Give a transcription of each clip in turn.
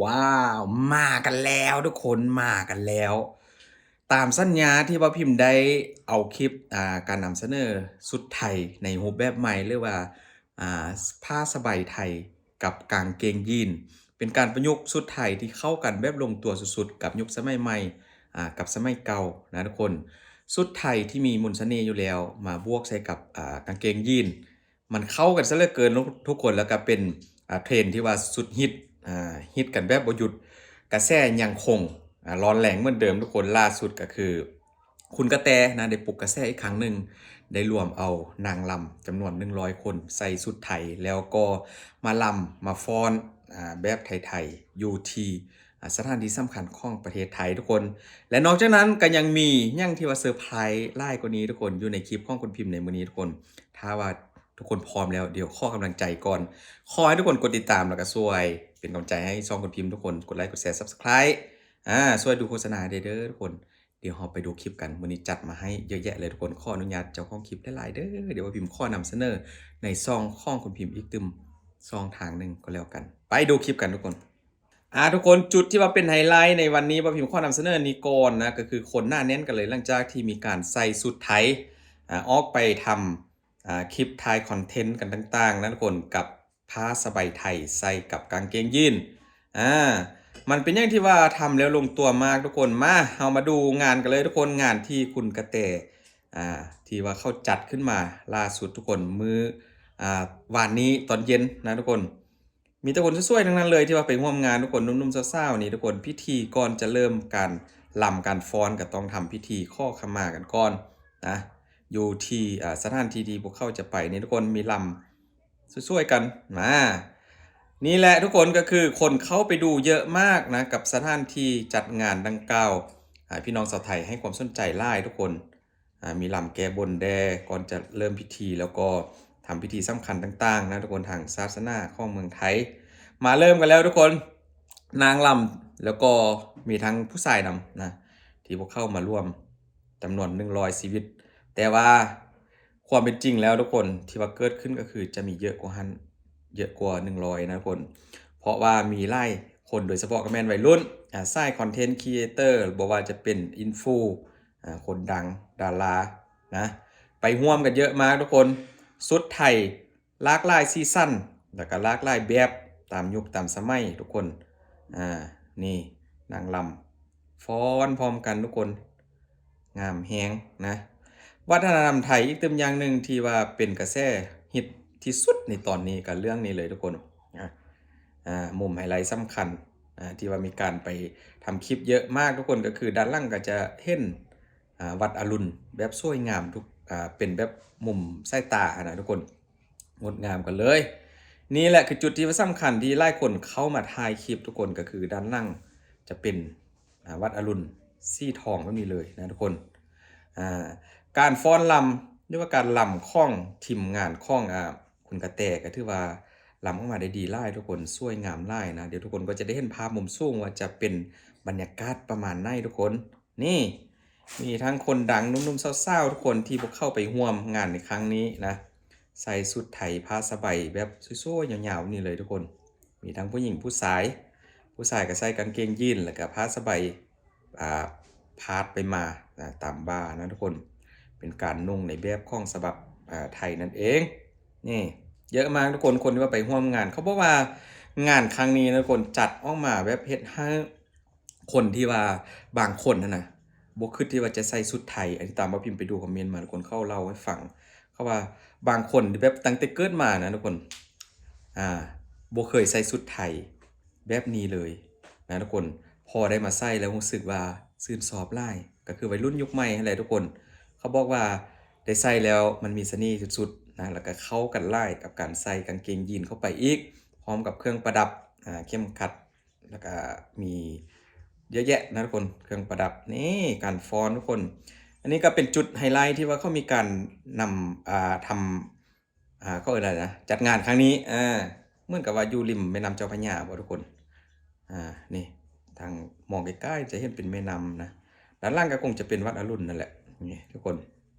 ว้าว มากันแล้วทุกคน มากันแล้ว ตามสัญญาที่ว่าพิมพ์ได้เอาคลิป อ่า การนำเสนอชุดไทยในรูปแบบใหม่ หรือว่า อ่า ผ้าสบายไทยกับกางเกงยีน เป็นการประยุกต์ชุดไทยที่เข้ากันแบบลงตัวสุดๆ กับยุคสมัยใหม่ อ่า กับสมัยเก่านะทุกคน ชุดไทยที่มีมนต์เสน่ห์อยู่แล้ว มาบวกใส่กับ อ่า กางเกงยีน มันเข้ากันซะเหลือเกินทุกคน แล้วก็เป็น อ่า เทรนด์ที่ว่าสุดฮิต อ่า ฮิตกันแบบบ่หยุด กระแสยังคง อ่า ร้อนแรงเหมือนเดิมทุกคน ล่าสุดก็คือ คุณกระแตนะ ได้ปลุกกระแสอีกครั้งหนึ่ง ได้รวมเอานางรำจำนวนหนึ่งร้อยคน ใส่ชุดไทย แล้วก็มารำมาฟ้อน อ่า แบบไทยๆ อยู่ที่ อ่า สถานที่สำคัญของประเทศไทยทุกคน และนอกจากนั้นก็ยังมีหยังที่ว่าเซอร์ไพรส์หลายกว่านี้ทุกคน อยู่ในคลิปของคุณพิมพ์ในมื้อนี้ทุกคน ถ้าว่าทุกคนพร้อมแล้ว เดี๋ยวขอกำลังใจก่อน ขอให้ทุกคนกดติดตาม แล้วก็ช่วยเป็นกำลังใจให้ช่องคุณพิมพ์ทุกคน กดไลค์ กดแชร์ Subscribe อ่า ช่วยดูโฆษณาให้เด้อทุกคน เดี๋ยวเราไปดูคลิปกัน มื้อนี้จัดมาให้เยอะแยะเลยทุกคน ขออนุญาตเจ้าของคลิปหลายๆ เด้อ เดี๋ยวว่าพิมพ์ขอนำเสนอในช่องของคุณพิมพ์อีกตึมช่องทางหนึ่งก็แล้วกัน ไปดูคลิปกันทุกคน อ่า ทุกคน จุดที่ว่าเป็นไฮไลต์ในวันนี้ ว่าพิมพ์ขอนำเสนอนี้ก่อนนะ ก็คือคนหนาแน่นกันเลย หลังจากที่มีการใส่ชุดไทย อ่า ออกไปทำ อ่า คลิปถ่ายคอนเทนต์กันต่างๆ นะทุกคน กับผ้าสบายไทยใส่กับกางเกงยีน อ่า มันเป็นอย่างที่ว่าทำแล้วลงตัวมากทุกคน มา เรามาดูงานกันเลยทุกคน งานที่คุณกระแต อ่า ที่ว่าเขาจัดขึ้นมาล่าสุดทุกคน มื้อ อ่า วานนี้ตอนเย็นนะทุกคน มีแต่คนสวยๆ ทั้งนั้นเลยที่ว่าไปร่วมงานทุกคน หนุ่มๆ สาวๆ นี่ทุกคน พิธีก่อนจะเริ่มการรำการฟ้อนก็ต้องทำพิธีขอขมากันก่อนนะ อยู่ที่ อ่า สถานที่ที่พวกเขาจะไปนี่ทุกคน มีรำสวยๆ กัน มา นี่แหละทุกคน ก็คือคนเข้าไปดูเยอะมากนะ กับสถานที่จัดงานดังกล่าว อ่า พี่น้องชาวไทยให้ความสนใจหลายทุกคน อ่า มีรำแก้บนแด่ก่อนจะเริ่มพิธี แล้วก็ทำพิธีสำคัญต่างๆ นะทุกคน ทางศาสนาของเมืองไทย มาเริ่มกันแล้วทุกคน นางรำ แล้วก็มีทั้งผู้ชายนำนะ ที่พวกเขามาร่วมจำนวนหนึ่งร้อยชีวิต แต่ว่าความเป็นจริงแล้วทุกคน ที่ว่าเกิดขึ้นก็คือจะมีเยอะกว่าหั้น เยอะกว่าหนึ่งร้อยนะทุกคน เพราะว่ามีหลายคน โดยเฉพาะก็แม่นวัยรุ่น อ่า สายคอนเทนต์ครีเอเตอร์ บ่ว่าจะเป็นอินฟู อ่า คนดัง ดารานะ ไปร่วมกันเยอะมากทุกคน ชุดไทยหลากหลายสีสัน แล้วก็หลากหลายแบบตามยุคตามสมัยทุกคน อ่า นี่นางรำฟ้อนพร้อมกันทุกคน งามแฮงนะ วัฒนธรรมไทยอีกตึมอย่างหนึ่งที่ว่าเป็นกระแสฮิตที่สุดในตอนนี้ก็เรื่องนี้เลยทุกคน อ่า อ่า มุมไฮไลต์สำคัญ อ่า ที่ว่ามีการไปทำคลิปเยอะมากทุกคน ก็คือด้านหลังก็จะเห็น อ่า วัดอรุณแบบสวยงามทุก อ่า เป็นแบบมุมสายตาหั้นนะทุกคน งดงามกันเลย นี่แหละคือจุดที่ว่าสำคัญที่หลายคนเข้ามาถ่ายคลิปทุกคน ก็คือด้านหลังจะเป็น อ่า วัดอรุณสีทองแบบนี้เลยนะทุกคน อ่า การฟ้อนรำ หรือว่าการรำของทีมงานของ อ่า คุณกระแตก็ถือว่ารำออกมาได้ดีหลายทุกคน สวยงามหลายนะ เดี๋ยวทุกคนก็จะได้เห็นภาพมุมสูงว่าจะเป็นบรรยากาศประมาณไหนทุกคน นี่ มีทั้งคนดัง หนุ่มๆ สาวๆ ทุกคนที่พวกเขาไปร่วมงานในครั้งนี้นะ ใส่ชุดไทยผ้าสบายแบบสวยๆ ยาวๆ นี่เลยทุกคน มีทั้งผู้หญิงผู้ชาย ผู้ชายก็ใส่กางเกงยีน แล้วก็ผ้าสบาย อ่า พาดไปมา อ่า ตามบ่านะทุกคน เป็นการนุ่งในแบบของฉบับ อ่า ไทยนั่นเอง นี่ เยอะมากทุกคน คนที่ว่าไปร่วมงาน เขาบอกว่างานครั้งนี้นะทุกคน จัดออกมาแบบเฮ็ดให้ คนที่ว่าบางคนหั้นนะ บ่คิดที่ว่าจะใส่ชุดไทย อันนี้ตามบ่าวพิมพ์ไปดูคอมเมนต์มา คนเขาเล่าให้ฟัง เขาว่าบางคนแบบตั้งแต่เกิดมานะทุกคน อ่า บ่เคยใส่ชุดไทยแบบนี้เลยนะทุกคน พอได้มาใส่แล้วรู้สึกว่าชื่นชอบหลาย ก็คือวัยรุ่นยุคใหม่หั้นแหละทุกคน เขาบอกว่าได้ใส่แล้วมันมีเสน่ห์สุดๆ นะ แล้วก็เข้ากันหลายกับการใส่กางเกงยีนเข้าไปอีก พร้อมกับเครื่องประดับ อ่า เข็มขัด แล้วก็มีเยอะแยะนะทุกคน เครื่องประดับ นี่การฟ้อนทุกคน อันนี้ก็เป็นจุดไฮไลต์ที่ว่าเขามีการนำ อ่า ทำ อ่า เขาเอิ้นอะไรนะ จัดงานครั้งนี้ อ่า เหมือนกับว่าอยู่ริมแม่น้ำเจ้าพระยาบ่ทุกคน อ่า นี่ ทางมองใกล้ๆ จะเห็นเป็นแม่น้ำนะ ด้านหลังก็คงจะเป็นวัดอรุณนั่นแหละ นี่ทุกคน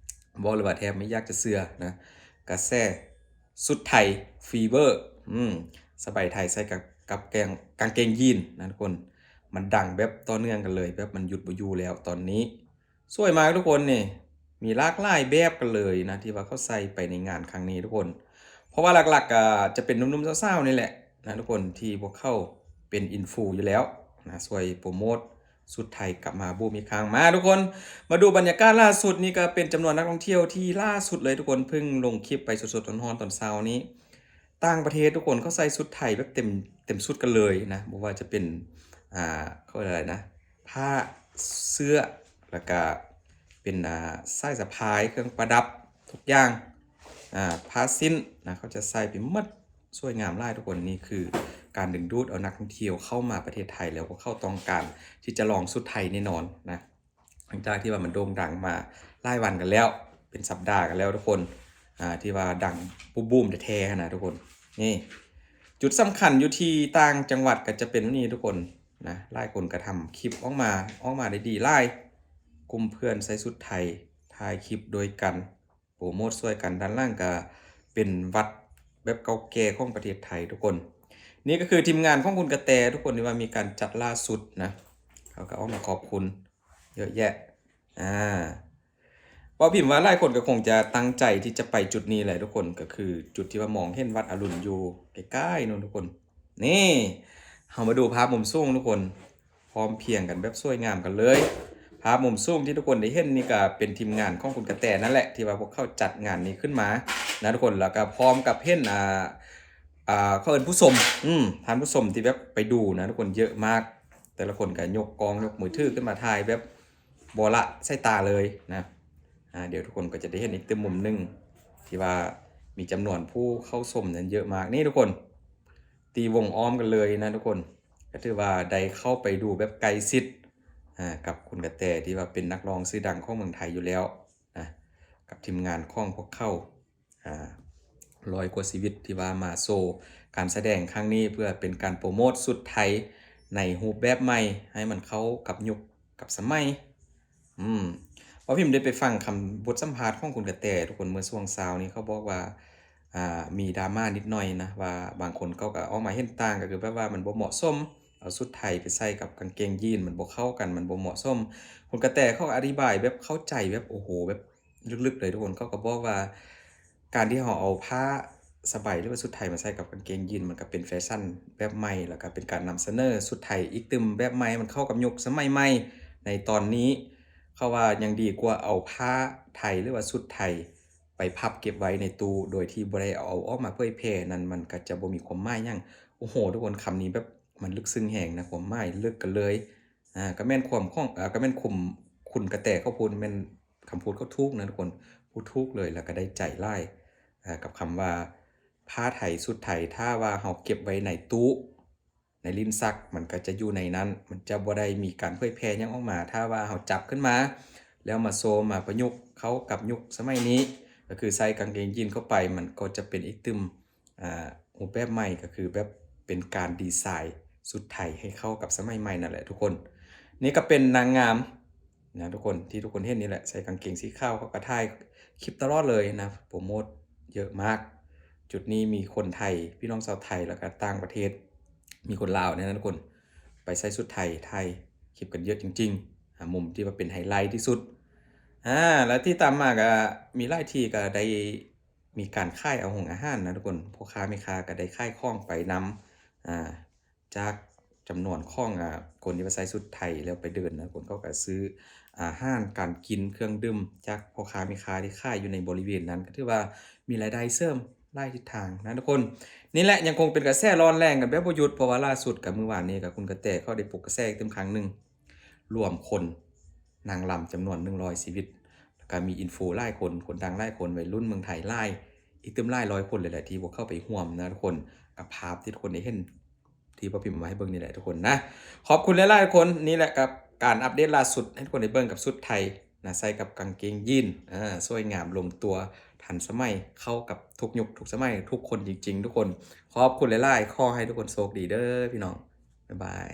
บอกเลยว่าแทบไม่อยากจะเชื่อนะ กระแสชุดไทยฟีเวอร์ อืม สบายไทยใส่กับ ກັບແກງ ກາງເກງຢີນນະທຸກຄົນ. ມັນດັງແບບຕໍ່ເນື່ອງກັນເລີຍ ແບບມັນຢຸດບໍ່ຢູ່ແລ້ວຕອນນີ້. ສວຍມາກທຸກຄົນນີ້ ມີຫຼາກຫຼາຍແບບກັນເລີຍນະ ທີ່ວ່າເຂົາໃສ່ໄປໃນງານຄັ້ງນີ້ທຸກຄົນ. ເພາະວ່າຫຼັກໆກໍຈະເປັນໜຸ່ມໆສາວໆນີ້ແຫຼະນະທຸກຄົນ ທີ່ພວກເຂົາເປັນອິນຟູຢູ່ແລ້ວນະ ຊ່ວຍໂປຣໂມດຊຸດໄທກັບມາບູມອີກຄັ້ງ. ມາທຸກຄົນ ມາດູບັນຍາກາດລ່າສຸດນີ້ ກໍເປັນຈຳນວນນັກທ່ອງທ່ຽວທີ່ລ່າສຸດເລີຍທຸກຄົນ ເພິ່ງລົງຄລິບໄປສົດໆຮ້ອນໆຕອນເຊົ້ານີ້. ຕ່າງປະເທດທຸກຄົນ ເຂົາໃສ່ຊຸດໄທແບບເຕັມ ເຕັມຊຸດກັນເລີຍນະ ບໍ່ວ່າຈະເປັນ ອ່າ ເຂົາເອີ້ນຫຍັງນະ ຜ້າເສື້ອ ແລ້ວກະເປັນ ອ່າ ສາຍສະພາຍ ເຄື່ອງປະດັບທຸກຢ່າງ ອ່າ ຜ້າສິ້ນນະ ເຂົາຈະໃສ່ໄປໝົດ ສວຍງາມຫຼາຍທຸກຄົນ. ນີ້ຄືການດຶງດູດເອົານັກທ່ອງທ່ຽວເຂົ້າມາປະເທດໄທ ແລ້ວພວກເຂົາຕ້ອງການທີ່ຈະລອງຊຸດໄທແນ່ນອນນະ. ຫຼັງຈາກທີ່ວ່າມັນໂດ່ງດັງມາຫຼາຍວັນກັນແລ້ວ ເປັນສັບດາກັນແລ້ວທຸກຄົນ ອ່າ ທີ່ວ່າດັງບູມໆແທ້ໆຫັ້ນນະທຸກຄົນ. ນີ້ ຈຸດສຳຄັນຢູ່ທີ່ຕ່າງຈັງຫວັດກໍຈະເປັນແບບນີ້ທຸກຄົນນະ. ຫຼາຍຄົນກໍທຳຄລິບອອກມາ ອອກມາໄດ້ດີຫຼາຍ ກຸ່ມເພື່ອນໃສ່ຊຸດໄທ ຖ່າຍຄລິບດ້ວຍກັນ ໂປຣໂມດຊ່ວຍກັນ. ດ້ານຫຼັງກໍເປັນວັດແບບເກົ່າແກ່ຂອງປະເທດໄທທຸກຄົນ. ນີ້ກໍຄືທີມງານຂອງຄຸນກະແຕທຸກຄົນ ທີ່ວ່າມີການຈັດລ່າສຸດນະ ເຂົາກໍອອກມາຂອບຄຸນເຍອະແຍະ. ອ່າ ເວົ້າພິມວ່າຫຼາຍຄົນກໍຄົງຈະຕັ້ງໃຈທີ່ຈະໄປຈຸດນີ້ແຫຼະທຸກຄົນ ກໍຄືຈຸດທີ່ວ່າມອງເຫັນວັດອະລຸນຢູ່ໃກ້ໆໂນ້ນທຸກຄົນ. ນີ້ ເຮົາມາດູພາບມຸມສູງທຸກຄົນ ພ້ອມພຽງກັນແບບສວຍງາມກັນເລີຍ. ພາບມຸມສູງທີ່ທຸກຄົນໄດ້ເຫັນນີ້ກໍເປັນທີມງານຂອງຄຸນກະແຕນັ້ນແຫຼະ ທີ່ວ່າພວກເຂົາຈັດງານນີ້ຂຶ້ນມານະທຸກຄົນ. ແລ້ວກໍພ້ອມກັບເຫັນ ອ່າ ອ່າ ເຂົາເອີ້ນຜູ້ຊົມ ອືມ ທ່ານຜູ້ຊົມທີ່ແບບໄປດູນະທຸກຄົນ ເຍອະມາກ. ແຕ່ລະຄົນກໍຍົກກ້ອງຍົກມືຖືຂຶ້ນມາຖ່າຍແບບບໍ່ລະສາຍຕາເລີຍນະ. ອ່າ ດຽວທຸກຄົນກໍຈະໄດ້ເຫັນອີກຕື່ມມຸມໜຶ່ງ ທີ່ວ່າມີຈຳນວນຜູ້ເຂົ້າຊົມນັ້ນເຍອະມາກ. ນີ້ທຸກຄົນ ຕີວົງອ້ອມກັນເລີຍນະທຸກຄົນ ກໍຖືວ່າໄດ້ເຂົ້າໄປດູແບບໃກ້ຊິດ ອ່າ ກັບຄຸນກະແຕ ທີ່ວ່າເປັນນັກຮ້ອງຊື່ດັງຂອງເມືອງໄທຢູ່ແລ້ວນະ ກັບທີມງານຂອງພວກເຂົາ ອ່າ ຮ້ອຍກວ່າຊີວິດ ທີ່ວ່າມາໂຊການສະແດງຄັ້ງນີ້ ເພື່ອເປັນການໂປຣໂມດຊຸດໄທໃນຮູບແບບໃໝ່ ໃຫ້ມັນເຂົ້າກັບຍຸກກັບສະໄໝ. ອືມ ເວົ້າພິມໄດ້ໄປຟັງຄຳບົດສຳພາດຂອງຄຸນກະແຕທຸກຄົນ ເມື່ອຊ່ວງເຊົ້ານີ້ ເຂົາບອກວ່າ ອ່າ ມີດຣາມານິດໜ້ອຍນະ ວ່າບາງຄົນເຂົາກໍອອກມາເຫັນຕ່າງ ກໍຄືແບບວ່າມັນບໍ່ເໝາະສົມ ເອົາຊຸດໄທໄປໃສ່ກັບກາງເກງຢີນ ມັນບໍ່ເຂົ້າກັນ ມັນບໍ່ເໝາະສົມ. ຄຸນກະແຕເຂົາກໍອະທິບາຍແບບເຂົ້າໃຈ ແບບ ໂອ້ໂຫ ແບບ ລຶກໆເລີຍທຸກຄົນ. ເຂົາກໍບອກວ່າ ການທີ່ເຮົາເອົາຜ້າສະໄບ ຫຼືວ່າຊຸດໄທມາໃສ່ກັບກາງເກງຢີນ ມັນກໍເປັນແຟຊັນແບບໃໝ່ ແລ້ວກໍເປັນການນຳສະເໜີຊຸດໄທອີກຕື່ມແບບໃໝ່ ໃຫ້ມັນເຂົ້າກັບຍຸກສະໄໝໃໝ່ໃນຕອນນີ້. ເຂົາວ່າຍັງດີກວ່າເອົາຜ້າໄທ ຫຼືວ່າຊຸດໄທໄປພັບເກັບໄວ້ໃນຕູ້ ໂດຍທີ່ບໍ່ໄດ້ເອົາອອກມາເຜີຍແຜ່ນັ້ນ ມັນກໍຈະບໍ່ມີຄວາມໝາຍຫຍັງ. ໂອ້ໂຫ ທຸກຄົນ ຄຳນີ້ແບບມັນເລິກເຊິ່ງແຮງນະ ຄວາມໝາຍເລິກກັນເລີຍ. ອ່າ ກໍແມ່ນຄວາມຂອງ ອ່າ ກໍແມ່ນຄຸມ ຄຸນກະແຕເຂົາພູດ ແມ່ນຄຳພູດເຂົາຖືກນະທຸກຄົນ ພູດຖືກເລີຍ ແລ້ວກໍໄດ້ໃຈຫຼາຍ ອ່າ ກັບຄຳວ່າ ຜ້າໄທ ຊຸດໄທ ຖ້າວ່າເຮົາເກັບໄວ້ໃນຕູ້ ໃນລິ້ນຊັກ ມັນກໍຈະຢູ່ໃນນັ້ນ ມັນຈະບໍ່ໄດ້ມີການເຜີຍແຜ່ຫຍັງອອກມາ. ຖ້າວ່າເຮົາຈັບຂຶ້ນມາ ແລ້ວມາໂຊ ມາປະຍຸກເຂົ້າກັບຍຸກສະໄໝນີ້ ກໍຄືໃສ່ກາງເກງຢີນເຂົ້າໄປ ມັນກໍຈະເປັນອີກຕື່ມ ອ່າ ຮູບແບບໃໝ່ ກໍຄືແບບເປັນການດີໄຊຊຸດໄທໃຫ້ເຂົ້າກັບສະໄໝໃໝ່ນັ້ນແຫຼະທຸກຄົນ. ນີ້ກໍເປັນນາງງາມນະທຸກຄົນ ທີ່ທຸກຄົນເຫັນນີ້ແຫຼະ ໃສ່ກາງເກງສີຂາວ ເຂົາກໍຖ່າຍຄລິບຕະຫຼອດເລີຍນະ ໂປຣໂມດເຍອະມາກ. ຈຸດນີ້ມີຄົນໄທ ພີ່ນ້ອງຊາວໄທ ແລ້ວກໍຕ່າງປະເທດ ມີຄົນລາວແນ່ນະທຸກຄົນ ໄປໃສ່ຊຸດໄທ ຖ່າຍຄລິບກັນເຍອະຈິງໆ. ຫາມຸມທີ່ວ່າເປັນໄຮໄລທີ່ສຸດ. ອ່າ ແລ້ວທີ່ຕາມມາກໍມີຫຼາຍທີ່ກໍໄດ້ ມີການຂາຍເອົາໂຮງອາຫານນະທຸກຄົນ ພໍ່ຄ້າແມ່ຄ້າກໍໄດ້ຂາຍຂອງໄປນຳ ອ່າ ຈາກຈຳນວນຂອງ ອ່າ ຄົນທີ່ວ່າໃສ່ຊຸດໄທແລ້ວໄປເດີນນະທຸກຄົນ ເຂົາກໍຊື້ອາຫານການກິນເຄື່ອງດື່ມຈາກພໍ່ຄ້າແມ່ຄ້າທີ່ຂາຍຢູ່ໃນບໍລິເວນນັ້ນ ກໍຖືວ່າມີລາຍໄດ້ເສີມຫຼາຍທິດທາງນະທຸກຄົນ. ນີ້ແຫຼະ ຍັງຄົງເປັນກະແສຮ້ອນແຮງກັນແບບບໍ່ຢຸດ ເພາະວ່າລ່າສຸດກໍມື້ວານນີ້ກໍຄຸນກະແຕເຂົາໄດ້ປົກກະແສອີກຕື່ມຄັ້ງໜຶ່ງ ລວມຄົນນາງລຳຈຳນວນໜຶ່ງຮ້ອຍຊີວິດ ແລ້ວກໍມີອິນຟູຫຼາຍຄົນ ຄົນດັງຫຼາຍຄົນ ໄວລຸ້ນເມືອງໄທຫຼາຍ ອີກຕື່ມຫຼາຍຮ້ອຍຄົນເລີຍແຫຼະ ທີ່ພວກເຂົາໄປຮ່ວມນະທຸກຄົນ ກັບພາບທີ່ທຸກຄົນໄດ້ເຫັນ ທີ່ບໍ່ພິມເອົາມາໃຫ້ເບິ່ງນີ້ແຫຼະທຸກຄົນນະ. ຂອບຄຸນຫຼາຍໆທຸກຄົນ. ນີ້ແຫຼະກັບການອັບເດດລ່າສຸດໃຫ້ທຸກຄົນໄດ້ເບິ່ງກັບຊຸດໄທນະ ໃສ່ກັບກາງເກງຢີນ ອ່າ ສວຍງາມລົງຕົວ ທັນສະໄໝ ເຂົ້າກັບທຸກຍຸກທຸກສະໄໝ ທຸກຄົນຈິງໆ ທຸກຄົນ. ຂອບຄຸນຫຼາຍໆ ຂໍໃຫ້ທຸກຄົນໂຊກດີເດີພີ່ນ້ອງ ບາຍບາຍ.